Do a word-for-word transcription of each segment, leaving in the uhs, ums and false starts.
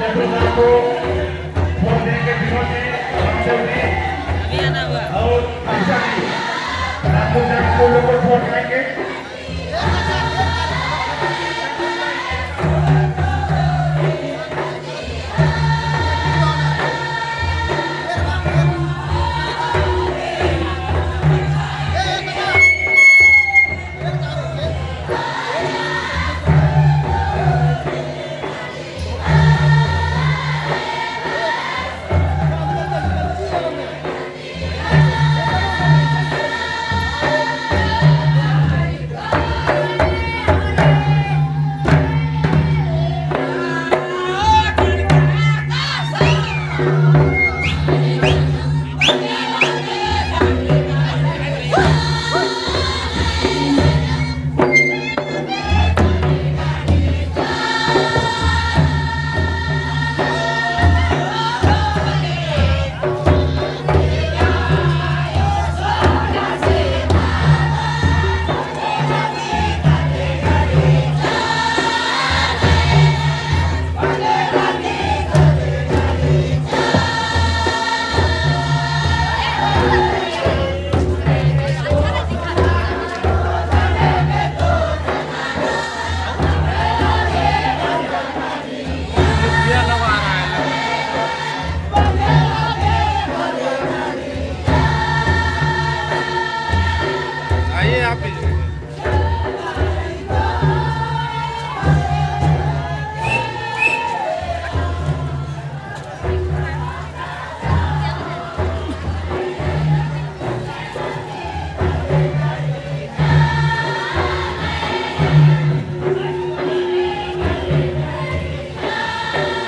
को वोट देंगे विनोद जी, रामदेव जी और ईशा जी। रामदेव जी को लोग को वोट देंगे। आइए आप भी।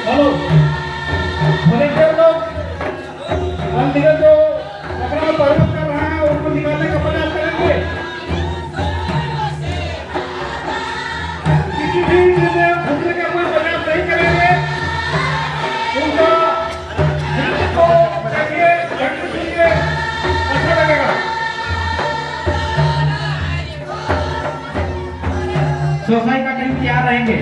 हेलो, volunteer लोग, हम निकल जो पकड़ा प्रवेश कर रहा है, उनको निकालने का प्रयास करेंगे। किसी भी चीज़ में घुसने का कोई प्रयास नहीं करेंगे। उनका दिल को करिए, ढंग से सुनिए, अच्छा लगेगा। सोसाई का टीम तैयार रहेंगे।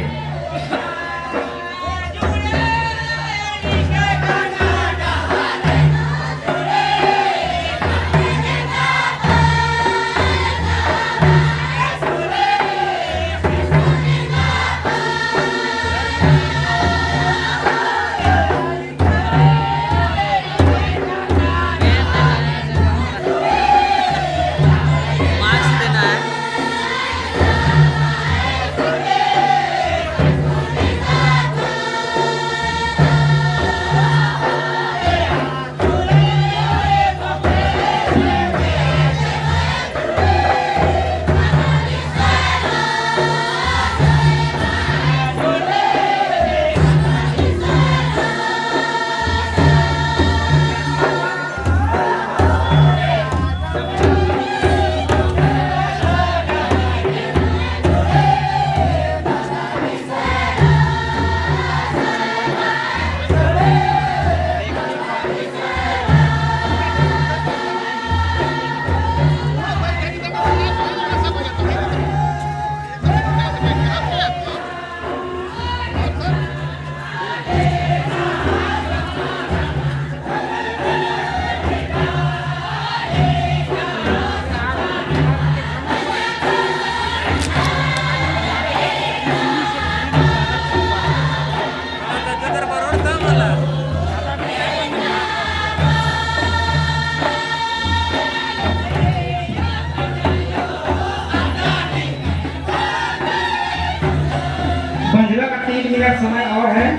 मंझला का तीन मिनट समय और है।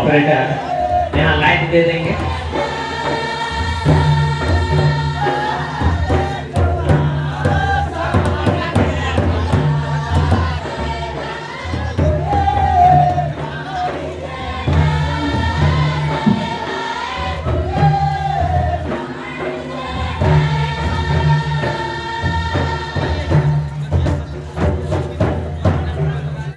Operator यहाँ light दे देंगे।